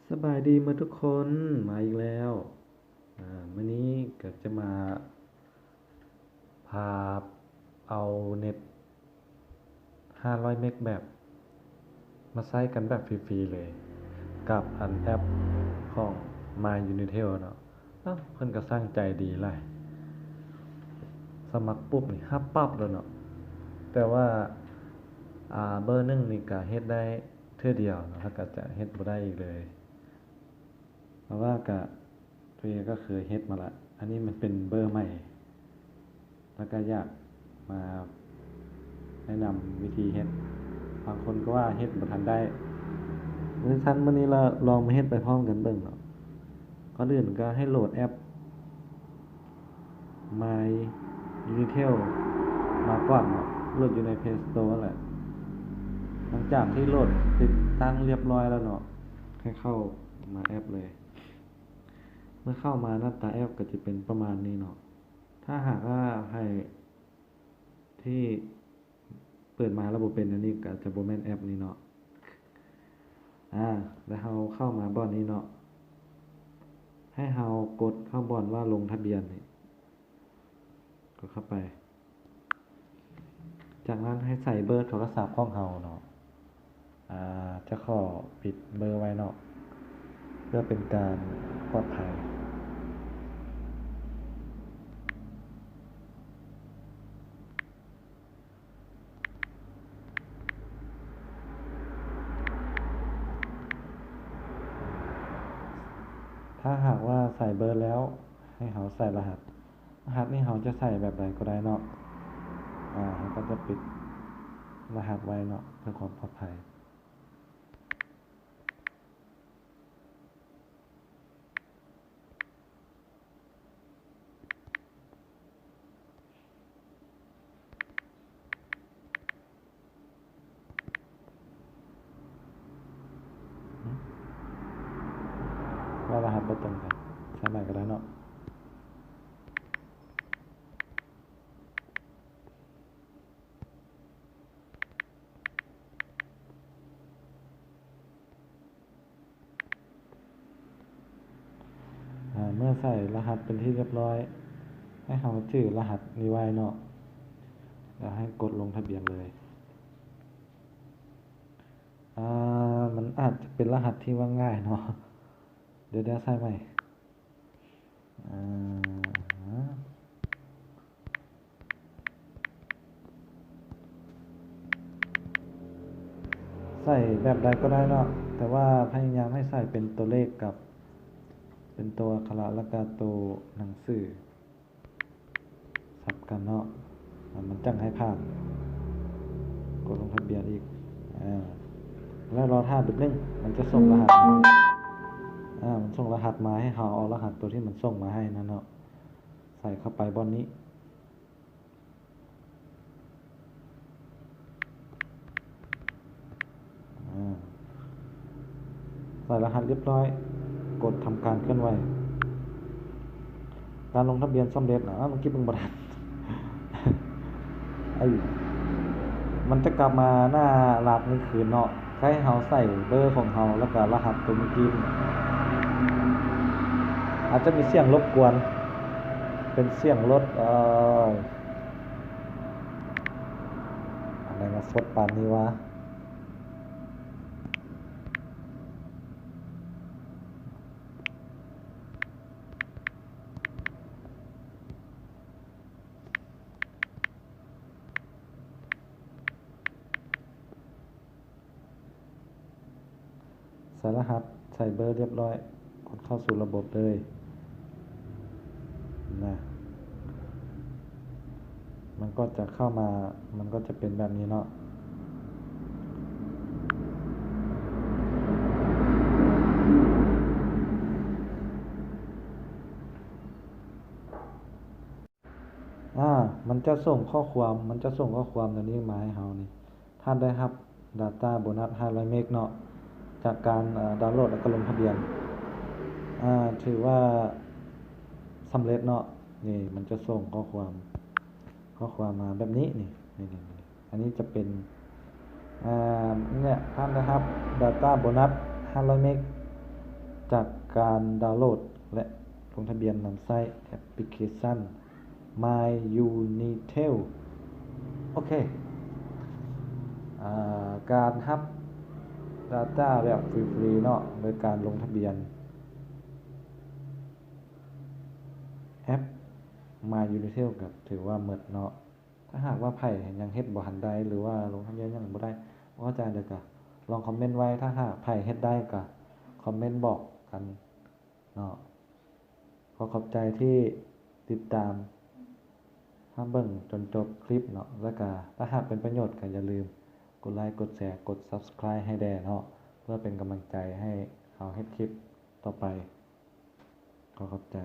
ສະບາຍດີໝົດທຸກຄົນ ມາອີກແລ້ວ. ອາ ມື້ນີ້ກໍຈະມາພາເອົາເນັດຫ້າຮ້ອຍເມັກແບບ ມາໃຊ້ກັນແບບຟຣີໆເລີຍ ກັບອັນແອັບຂອງ My Unitel ເນາະ. ເອົ້າ ເພິ່ນກໍຊ່າງໃຈດີຫຼາຍ ສະໝັກປຸບນີ້ຮັບປັບເລີຍເນາະ. ແຕ່ວ່າ ອາ ເບີໜຶ່ງນີ້ກະເຮັດໄດ້ເທື່ອດຽວເນາະ ແລ້ວກະຈະເຮັດບໍ່ໄດ້ອີກເລີຍ ເພາະວ່າກະ ຕົວເອງກໍເຄີຍເຮັດມາລະ. ອັນນີ້ມັນເປັນເບີໃໝ່ ແລ້ວກໍຢາກມາແນະນຳວິທີເຮັດ. ບາງຄົນກໍວ່າເຮັດບໍ່ທັນໄດ້. ເພາະຊັ້ນມື້ນີ້ລະລອງມາເຮັດໄປພ້ອມກັນເບິ່ງເນາະ. ກ່ອນອື່ນກໍໃຫ້ໂຫຼດແອັບ My Unitel ມາກ່ອນເນາະ, ໂຫຼດຢູ່ໃນ Play Store ແຫຼະ. ຫຼັງຈາກທີ່ໂຫຼດຕິດຕັ້ງລຽບຮ້ອຍແລ້ວເນາະ, ໃຫ້ເຂົ້າມາແອັບເລີຍ. ເມື່ອເຂົ້າມາໜ້າຕາແອັບກໍຈະເປັນປະມານນີ້ເນາະ. ຖ້າຫາກວ່າໃຜທີ່ເປີດມາແລ້ວບໍ່ເປັນແນວນີ້ ກໍອາດຈະບໍ່ແມ່ນແອັບນີ້ເນາະ. ອາ ແລ້ວເຮົາເຂົ້າມາບ່ອນນີ້ເນາະ, ໃຫ້ເຮົາກົດເຂົ້າບ່ອນວ່າລົງທະບຽນນີ້ ກົດເຂົ້າໄປ. ຈາກນັ້ນໃຫ້ໃສ່ເບີໂທລະສັບຂອງເຮົາເນາະ. ອາ ຈະຂໍປິດເບີໄວ້ເນາະ ເພື່ອເປັນການປອດໄພ. ຖ້າຫາກວ່າໃສ່ເບີແລ້ວ ໃຫ້ເຮົາໃສ່ລະຫັດ. ລະຫັດນີ້ເຮົາຈະໃສ່ແບບໃດກໍໄດ້ເນາະ. ອາ ເຮົາກໍຈະປິດລະຫັດໄວ້ເນາະ ເພື່ອຄວາມປອດໄພ. ວ່າລະຫັດບໍ່ຕົງກັນ ໃສ່ໃໝ່ກໍໄດ້ເນາະ. ອາ ເມື່ອໃສ່ລະຫັດເປັນທີ່ລຽບຮ້ອຍ ໃຫ້ເຮົາຈື່ລະຫັດນີ້ໄວ້ເນາະ ແລ້ວໃຫ້ກົດລົງທະບຽນເລີຍ. ອາ ມັນອາດຈະເປັນລະຫັດທີ່ວ່າງ່າຍເນາະ. ດຽວ ດຽວໃສ່ໃໝ່. ອາ ໃສ່ແບບໃດກໍໄດ້ເນາະ, ແຕ່ວ່າພະຍາຍາມໃຫ້ໃສ່ເປັນຕົວເລກກັບເປັນຕົວອັກຂະລະ ແລ້ວກະຕົວໜັງສື ສັບກັນເນາະ ມັນຈັ່ງໃຫ້ຜ່ານ. ກົດລົງທະບຽນອີກ ອາ ແລ້ວລໍຖ້າແປັບໜຶ່ງ ມັນຈະສົ່ງລະຫັດມາໃຫ້. ອາ ມັນສົ່ງລະຫັດມາໃຫ້ເຮົາເອົາລະຫັດຕົວທີ່ມັນສົ່ງມາໃຫ້ນັ້ນເນາະ ໃສ່ເຂົ້າໄປບ່ອນນີ້. ອາ ໃສ່ລະຫັດລຽບຮ້ອຍ ກົດທຳການເຄື່ອນໄຫວ. ການລົງທະບຽນສຳເລັດ. ອາ ເມື່ອກີ້ເບິ່ງບໍ່ທັນ. ໄອ້ ມັນຈະກັບມາໜ້າຫຼັກນີ້ຄືນເນາະ. ໃຫ້ເຮົາໃສ່ເບີຂອງເຮົາ ແລ້ວກະລະຫັດຕົວເມື່ອກີ້ນີ້. ອາດຈະມີສຽງລົບກວນ ເປັນສຽງລົດ ເອີ ອັນໃດມາສົດປານນີ້ວະ? ໃສ່ລະຫັດ ໃສ່ເບີລຽບຮ້ອຍ ກົດເຂົ້າສູ່ລະບົບເລີຍນະ. ມັນກໍຈະເຂົ້າມາ ມັນກໍຈະເປັນແບບນີ້ເນາະ. ອາ ມັນຈະສົ່ງຂໍ້ຄວາມ ມັນຈະສົ່ງຂໍ້ຄວາມຕົວນີ້ມາໃຫ້ເຮົານີ້ ທ່ານໄດ້ຮັບ data bonus ຫ້າຮ້ອຍເມັກເນາະ ຈາກການ ເອີ ດາວໂຫຼດ ແລ້ວກໍລົງທະບຽນ ອາ ຖືວ່າສຳເລັດເນາະ. ນີ້ ມັນຈະສົ່ງຂໍ້ຄວາມ ຂໍ້ຄວາມມາແບບນີ້ ນີ້ ນີ້ ນີ້ ນີ້. ອັນນີ້ຈະເປັນ ອາ ນີ້ແຫຼະ ທ່ານໄດ້ຮັບ data bonus ຫ້າຮ້ອຍເມັກ ຈາກການດາວໂຫຼດ ແລະ ລົງທະບຽນນຳໃຊ້ແອັບພລິເຄຊັນ My Unitel. ໂອເຄ ອາ ການຮັບດາຕ້າແບບຟຣີໆເນາະ ໂດຍການລົງທະບຽນແອັບ My Unitel ກໍຖືວ່າໝົດເນາະ. ຖ້າຫາກວ່າໃຜຍັງເຮັດບໍ່ທັນໄດ້ ຫຼືວ່າລົງທະບຽນຍັງບໍ່ໄດ້ ບໍ່ເຂົ້າໃຈໃດກໍລອງຄອມເມັນໄວ້. ຖ້າຫາກໃຜເຮັດໄດ້ກໍຄອມເມັນບອກກັນເນາະ. ຂໍຂອບໃຈທີ່ຕິດຕາມຮັບເບິ່ງຈົນຈົບຄລິບເນາະ ແລ້ວກໍຖ້າຫາກເປັນປະໂຫຍດກໍຢ່າລືມກົດໄລ ກົດແຊ ກົດ Subscribe ໃຫ້ແດ່ເນາະ ເພື່ອເປັນກຳລັງໃຈໃຫ້ເຮົາເຮັດຄລິບຕໍ່ໄປ. ຂໍຂອບໃຈ.